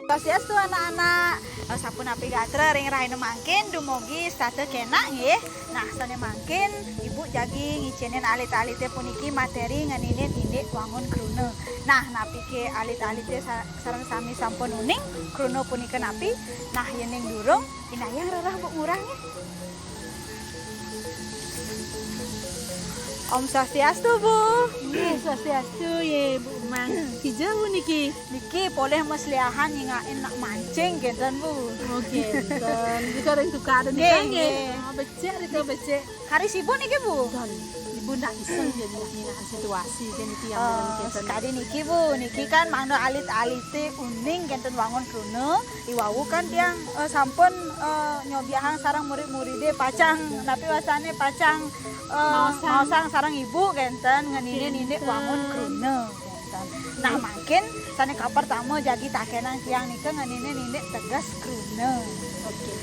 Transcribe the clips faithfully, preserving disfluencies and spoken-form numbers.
Swastiastu, anak-anak. Eh, sapunapi gatra ring rahina mangkin, dumugi setata kenak nggih. Nah, sane mangkin Ibu jagi ngicénin alit-alité puniki materi ngeninin indik wangun kruna. Nah, napiké alit-alité sa-, sareng sami sampun uning kruna punika napi? Nah, yéning durung, indayang rereh Bu ngurah nggih. Om Swastiastu, Bu. Nggih, Swastiastu, yé, Bu Mang. Kija, Bu, niki? Niki polih masliahan nyingakin nak mancing, kénten, Bu. Oh, kénten. Niki ring tukadé niki, nggih, nggih. Oh, becik, niki becik. Kari sibuk niki, Bu? Don, Ibu ndak iseng, yé, nyingakin situasi, yé, niki yang Oh, kénten. Sekadi niki, Bu. Niki kan mangda alit-alité uning, kénten wangun kruna. Iwau kan tiang, eh, sampun, eh, nyobiahang sareng murid-muridé pacang, napi wastané pacang, eh, maosang. Maosang sareng Ibu kénten ngeninin indik wangun kruna kénten. Nah, mangkin sane kapertama jagi takenang tiang nika ngeninin indik teges kruna. Oke.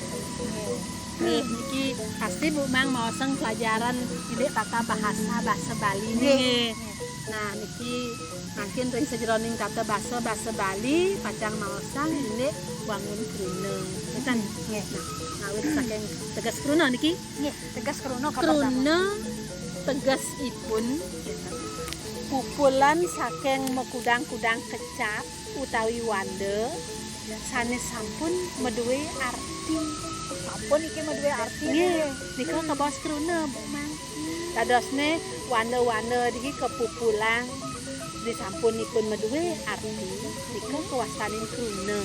Nggih. Nggih, niki pasti Bu Mang maosang pelajaran indik tata bahasa, basa Bali nggih. Nggih. Nah, niki mangkin ring sajeroning tata basa, basa Bali pacang maosang indik wangun kruna. Ngeten. Nggih. Nah, ngawit saking teges kruna niki. Nggih, teges kruna kapertama. Kruna tegesipun pupulan saking makudang-kudang kecap utawi wanda sane sampun madué arti. Sampun niki madué arti nggih. Nggih, nika kabaos kruna, Bu Mang. Dadosne wanda-wanda niki kapupulang disampunipun madué arti, nika kawastanin kruna.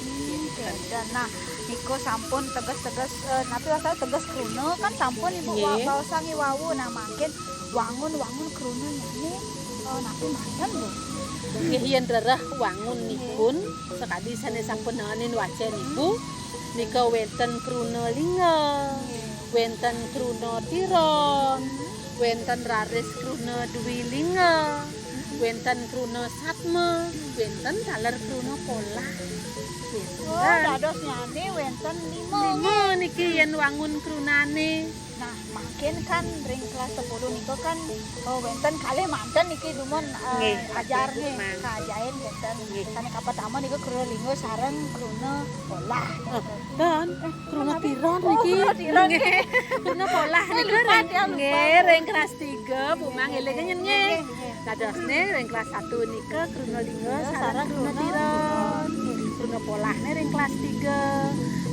Hmm, kénten. Nah, nika sampun teges-teges, eh, napi wastane teges kruna kan sampun Ibu nggih. Wa-, baosang iwau. Nah, mangkin wangun-wangun krunanyane, eh, napi manten, Bu? Nggih, yen rereh wangunipun sakadi sane sampun naenin wacen Ibu, nika wenten kruna lingga, nggih. Wenten kruna tiron, hmm. Wenten raris kruna dwi lingga, hmm. Wenten kruna satma, wenten taler kruna polah. Oh, wenten. Dadosnyane wenten lima, lima nggih. Niki yen wangun krunane. Nah, mangkin kan ring kelas sepuluh nika kan, oh, wenten kalih manten niki dumun, eh, nggih, ajar nggih, mang. Kajain wenten. Nggih. Sane kapertama nika kruna lingga sareng kruna polah. Eh, dan, eh, kruna tiron niki. Oh, kruna tiron. Nggih. Kruna polah nika ring, nggih, ring kelas tiga, Bu Mang eling nggih. Nggih, nggih. Dadosne ring kelas satu nika kruna lingga sareng kruna tiron. Kruna polahne ring kelas tiga.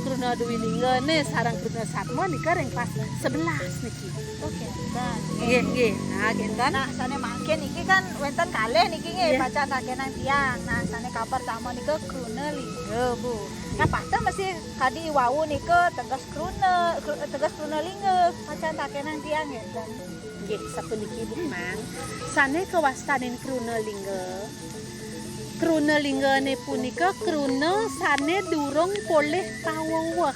Kruna dwi linggane sareng kruna satma nika ring kelas sebelas niki. Oh, kenten. Nggih, nggih. Nah, kenten. Nah, sane mangkin niki kan wenten kalih niki nggih, nggih. Pacang takenang tiang. Nah, sane kapertama nika kruna lingga, Bu. Nah, pasti mesti kadi wau nika teges kruna, kru-, teges kruna lingga, pacang takenang tiang nggih, kenten. Nggih, sapuniki, Bu Mang. Sane kawastanin kruna lingga. Kruna linggane punika kruna sane durung polih paweweh.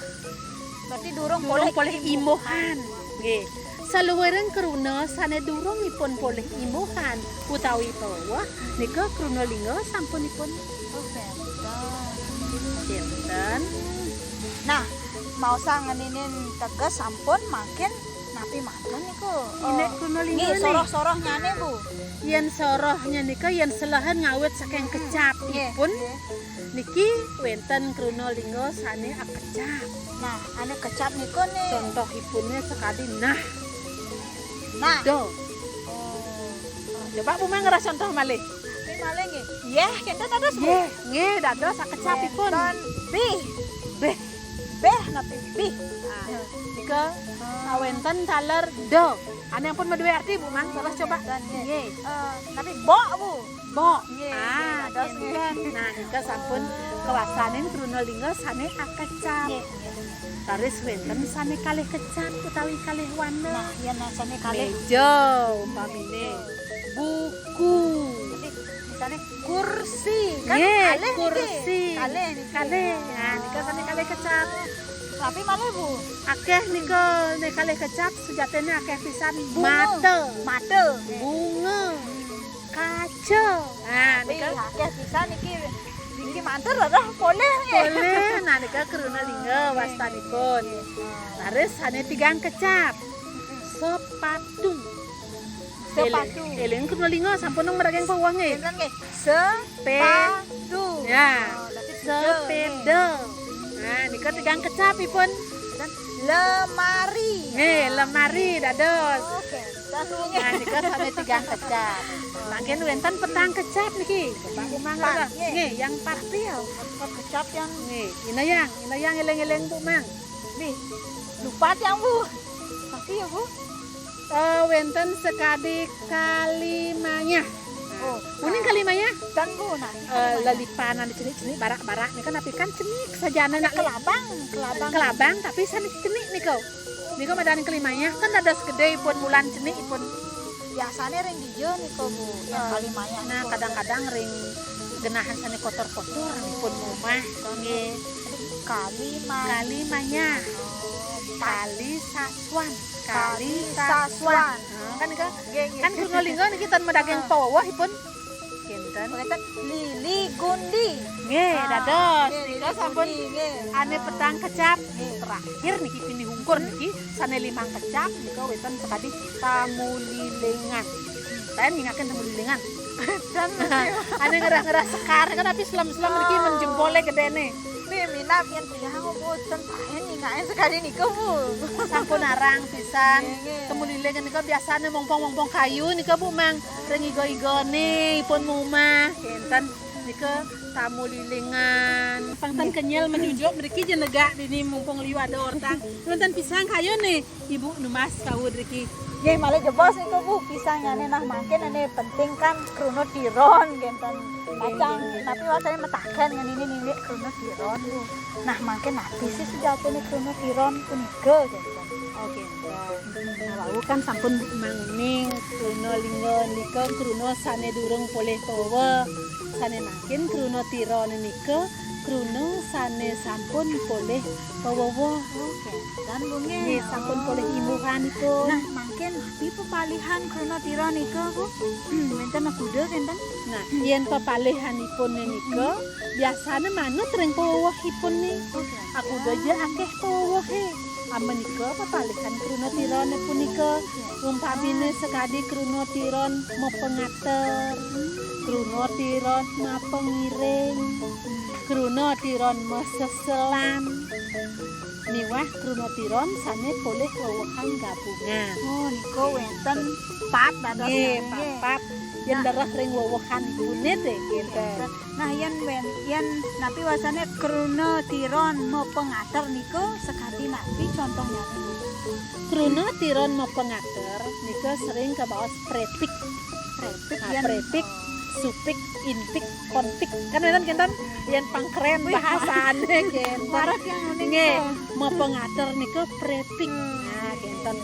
Berarti durung polih imbuhan. Nggih. Saluwiring kruna sane durung ipun polih imbuhan utawi paweweh nika kruna lingga sampunipun. Oh, kenten. Kenten. Nah, maosang ngeninin teges sampun mangkin napi manten niku? Indik kruna lingga nggih, nggih. Soroh-sorohnyane, Bu. Yen sorohnya nika yen selehan ngawit saking kecapipun, nggih, nggih. Niki wenten kruna lingga sane akecap. Nah, ane kecap niku nih. Contohipune sakadi nah. Nah. Do. Oh. Coba Bu Mang ngrah contoh malih. Nggih, malih nggih. Yeh, kenten dados, Bu. Yeh, nggih, dados akecapipun. Wenten bih. Bih. Beh napi bih. Nah, nika kawenten taler do. Ane ampun maduwe arti, Bu Mang, terus coba. Nggih. Nggih. Eh, napi bok, Bu? Bok. Nggih, ah, nggih, dados nggih. Nah, nika sampun kawastanin kruna lingga sane akecap. Nggih, nggih. Raris wenten sane kalih kecap utawi kalih wanda. Nah, yen sane kalih. Meja umpamine. Buku. Jadi, misalnya kursi, kan nggih, kalih niki. Kursi. Kalih niki. Kalih. Nah, nika sane kalih kecap. Tapi malih, Bu. Akeh nika nek kalih kecap sujatine akeh pisan. Bunga. Mata. Mata. Bunga. Kaca. Nah, nika akeh pisan niki. Niki manten rereh polih nggih. Polih. Nah, nika kruna lingga wastanipun. Nggih. Laris sane tigang kecap. Sepatu. Sepatu. Eling, eling kruna lingga sampun nang merageng pawuh nggih. Pinten nggih? Sepatu. Ya. Oh, berarti Sepeda. Nah, nika tigang kecap ipun. Dan lemari. Nggih, lemari dados. Oke. Dan nggih. Nah, nika sami tigang kecap. Mangkin wénten petang kecap niki. Coba Bu Mang. Empat, nggih. Nggih, yang empat piye? Empat kecap yang nggih, Inayang, Inayang éling-éling Bu Mang. Nggih. Lupa tiang, Bu. Tapi ya, Bu. Eh, wénten sekadi kalimanya. Oh, kuning kalimanya? Dan Bu, nah, eh, lalipanan cenik-cenik barak-barak nika napi kan cenik sajana nak kelabang, kelabang. Kelabang tapi sané cenik nika. Nika madaning kalimanya kan dados gedé ipun mulan cenik ipun. Biasane ring dija nika, Bu, yang kalimanya. Nah, kadang-kadang ring genahan sané kotor-kotor ipun mumah. Nggih. Kalimanya. Kalimanya. Oh, kali sasuan. Kali sasuan. Nah, kan nika. Nggih, nggih. Kan kruna lingga niki ten madaging pawewehipun. Kinten. Kinten. Lili gundi. Nggih, dados. Nggih, nika lili sampun gundi, nggih. Ané petang kecap. Nggih. Terakhir niki pinih ungkur niki sané limang kecap nika wénten sekadi tamulilingan. Ten nyingakin tamulilingan. Dan ané ngerah-ngerah sekar kan tapi selem-selem niki men jempolé gedéné. Nih, minab yang tiang boten tahan nyingakin sekadi niku, Bu. Sampun arang pisan. Nggih, nggih. Tamulilingan nika biasane mongpong-mongpong kayu nika, Bu, Mang. Ring iga-igane ipun mumah. Kinten nika tamulilingan. Pang ten kenyel menyujuk mriki jenegak dini mumpung liu ada ortang. Wonten pisang kayu nih. Ibu numbas kawud riki. Nggih, malih jebos niku, Bu, pisangane nah mangkin ane penting kan kruna tiron kinten. Kacang, tapi wasane metaken ngene ini nini kruna tiron, Bu. Nah, mangkin napi sih sejatine kruna tiron punika kinten. Oke. Nah, wau kan sampun manguning kruna lingga nika kruna sane durung polih pawa, sane mangkin kruna tiron nika kruna sane sampun polih pawewa. Oke. Dan Bu nggih. Nggih, sampun polih imbuhan ipun. Nah, mangkin napi pepalihan kruna tiron nika, Bu? Wenten akuda kenten? Nah, yen pepalihanipun nika biasane manut ring pawewehipun ni. Oke. Akuda ja akeh pawewehe. Amenika pepalihan kruna tirone punika. Umpamine sekadi kruna tiron mapangater, kruna tiron mapangiring, kruna tiron maseselan, miwah kruna tiron sane polih wewehan gabungan. Oh, nika wenten pat dados nggih, nggih. Papat. Yen nah. Lereh ring wewehan punit nggih. Nah, yen wen-, yen napi wasane kruna tiron mapangater nika sekadi napi contohnya? Kruna tiron mapangater nika sering kabaos prepik. Prepik nah, yen prepik, supik, inpik, konpik. Kan wenten kinten yen pangkren bahasane kinten. Parek yang uning nggih, mapangater nika prepik. Hmm. Nah, kinten.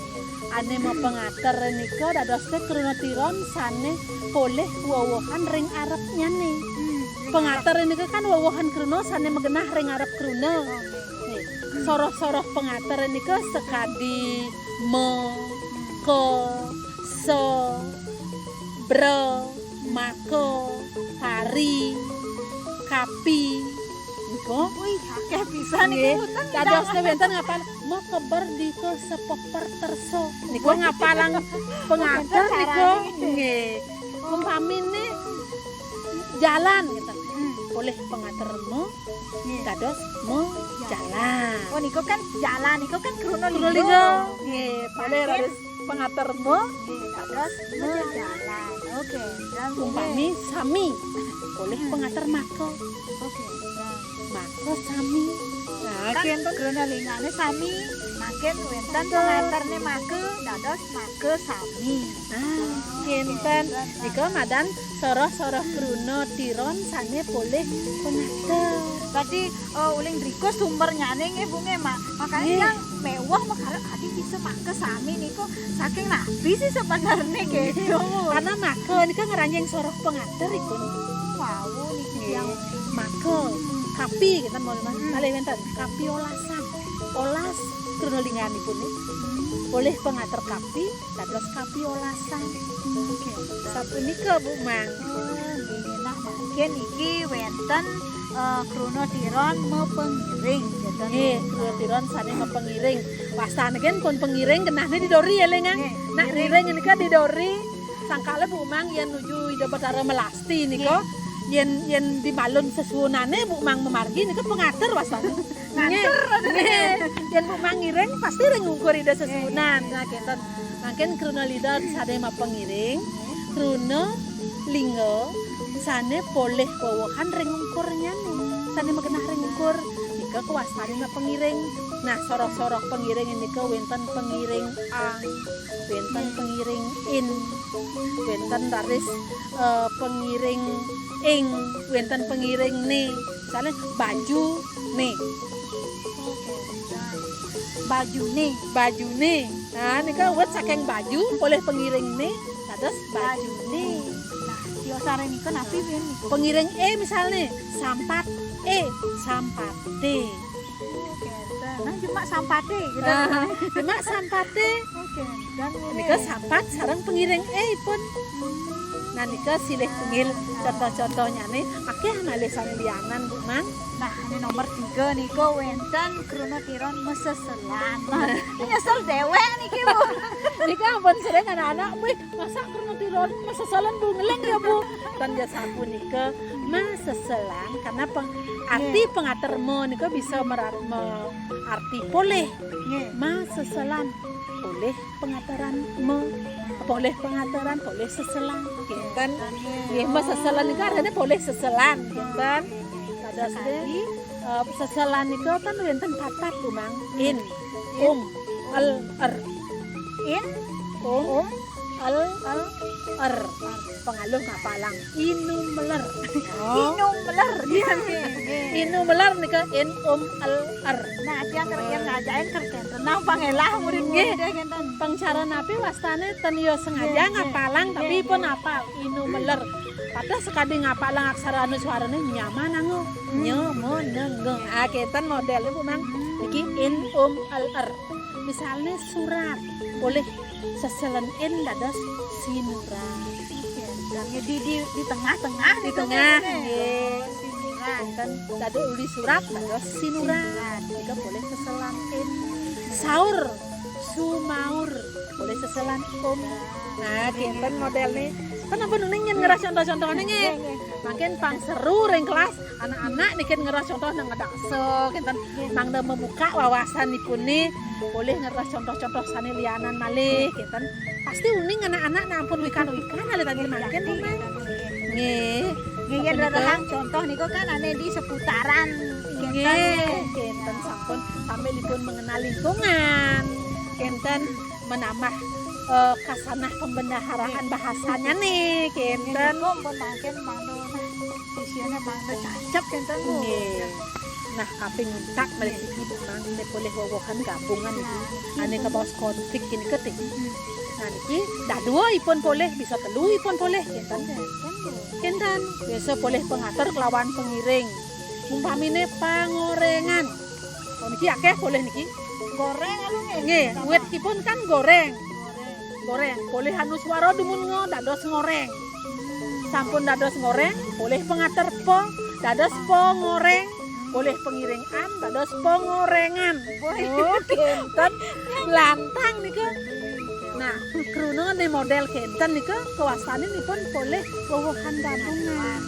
Ane mapangater nika dados te kruna tiron sane polih wewehan ring arepnyane. Hmm. Pangater nika kan wewehan kruna sane magenah ring arep kruna. Oke. Nih, soroh-soroh pangater nika sekadi me, ke, se, bre, maka, pari, kapi, nika. Wih, akeh pisan nggih. Niki wonten dados te wenten ngapal makeber dika sepeper terso. Nika ngapalang pangater nika nggih. Umpamine jalan gitu. Hmm. Polih pangater me nggih. Dados me jalan. Oh, niku kan jalan, niku kan kruna lingga. Kruna lingga. Nggih, polih dados pangater me nggih, dados me jalan. Oke, dan umpami sami. Polih pangater maka. Oke. Nah. Maka sami. Nah, kan kinten kruna lingane sami, mangkin wenten pangaterne maka dados maka sami. Ah, kinten. Nika madan soroh-soroh kruna tiron sane polih pangater. Tadi eh, uling driko sumbernyane nggih Bu nggih, Mak. Makane nggih. Yang mewah makare adi bisa maka sami niku saking nabi sih sebenarnya gitu. Karena maka nika ngranjing soroh pangater ipun. Wau niki nggih. Yang maka kapi kita mau mas hmm. Malih wenten kapi olasan. Olas kruna lingganipun nih. Polih pangater kapi dados kapi olasan. Oke. Sapunika Bu Mang. Oh, nggih. Nah, mangkin iki wenten eh, kruna tiron mapangiring gitu. Nggih, kruna tiron sane mapangiring. Wastane kan pun pengiring genahne didori ya, Leng, ah? Nggih. Nah, ngiring nika didori sangkala Bu Mang yen nuju Ida Betara Melasti nika. Nggih. Yén, yén dimalun sesuwunané Bu Mang mamargi nika pangater wastané. Nganter. Nggih. Yén Bu Mang ngiring pasti ring ungkur Ida sesuwunan. Nah, kénten. Mangkin kruna Ida sané mapangiring, kruna lingga sané polih wewehan ring ungkurnyané, sané magenah ring ungkur. Nika kawastané mapangiring. Nah, soroh-soroh pangiring nika wénten pangiring ang, wénten pangiring in, wénten raris, eh, pangiring ing, wénten pangiring né. Misalnya baju né. Oke, nah. Baju né. Baju né. Nah, nika wit saking baju polih pangiring né dados baju né. Nah, tiosané nika napi, Win, niku? Pangiring é misalnya sampat é, sampaté. Oke, nah, cuma sampaté gitu. Nah, cuma sampaté. Oke, dan nika sampat sareng pangiring é pun. Hmm. Nah, nika silih tunggil contoh-contohnyané, akéh malih sané lianan, Bu Mang. Nah, ini nomor tiga niku wénten kruna tiron maseselan. Nah, nyesel déwék niki, Bu. Nika ampun sering anak-anak, wih, masa kruna tiron maseselan, Bu, ngeling ya, Bu. Tan ya sapunika maseselan karena peng-, arti pangater ma nika bisa merat-, me-, arti polih. Nggih. Maseselan polih pangateran ma, polih pangateran, polih seselan. Kénten. Nggih, maseselan nika artiné polih seselan, kénten. Dados nggih, eh, seselan nika kan wénten papat, Bu Mang. In, um, el, er. In, um, el, el, er. Pangaluh ngapalang. Inu meler. Oh. Inu meler. Iya, nggih, nggih. Inu meler nika in, um, el, er. Nah, aja kerja ngajain kerja. Tenang, pangelah murid-muridé kénten. Pang cara napi wastané ten ya sengaja ngapalang, tapi pun apal inu meler. Padahal sekadi ngapalang aksara anuswarané nyama nango. Nya, ma, ne, nge. Ah, kénten modélé, Bu Mang. Niki in, um, el, er. Misalnya surat, polih seselen in dados sinurat. Oke, dan di, di, di tengah-tengah. Di tengah, nggih. Sinurat. Kan dados uli surat dados sinurat. Sinurat. Nika polih seselan in. Saur, sumaur, polih seselan um. Nah, kénten modélné. Kan ampun uning yén ngrereh contoh-contohné nggih. Nggih, nggih. Mangkin pang seru ring kelas. Anak-anak niki ngrereh contoh nang ngedaksa, kénten. Nggih. Mangda membuka wawasanipun nih, polih ngrereh contoh-contoh sané lianan malih, kénten. Pasti uning anak-anak nah ampun wikan-wikan alih tadi mangkin, Bu Mang. Nggih. Nggih, yén rerehang contoh niku kan ané di seputaran, kénten. Nggih, kénten sampun sambil dipun mengenal lingkungan, kénten. Menambah, eh, kasanah pembendaharaan bahasanya nih, kénten. Niku pun mangkin mangda nah, isinya mangda cacep kénten, Bu. Nggih. Nah, kaping untat malih siki, Bu Mang, nek polih wewehan gabungan iki. Nah, ané kabaos konflik kini ketik. Mm-mm. Nah, niki dadua ipun polih, bisa telu ipun polih, kénten. Kénten, Bu. Kénten, biasa polih pangater kelawan pangiring. Umpamine pangorengan. Oh, niki akeh polih niki. Goreng anu nggih. Nggih, witipun kan goreng. Goreng. Polih anuswara dumun ngo dados ngoreng. Sampun dados ngoreng, polih pangater pa, dados pangoreng, polih pangiring an, dados pangorengan. Oh, kénten. Lantang nika. Nah, kruna né model kénten nika kawastaninipun polih wewehan gabungan.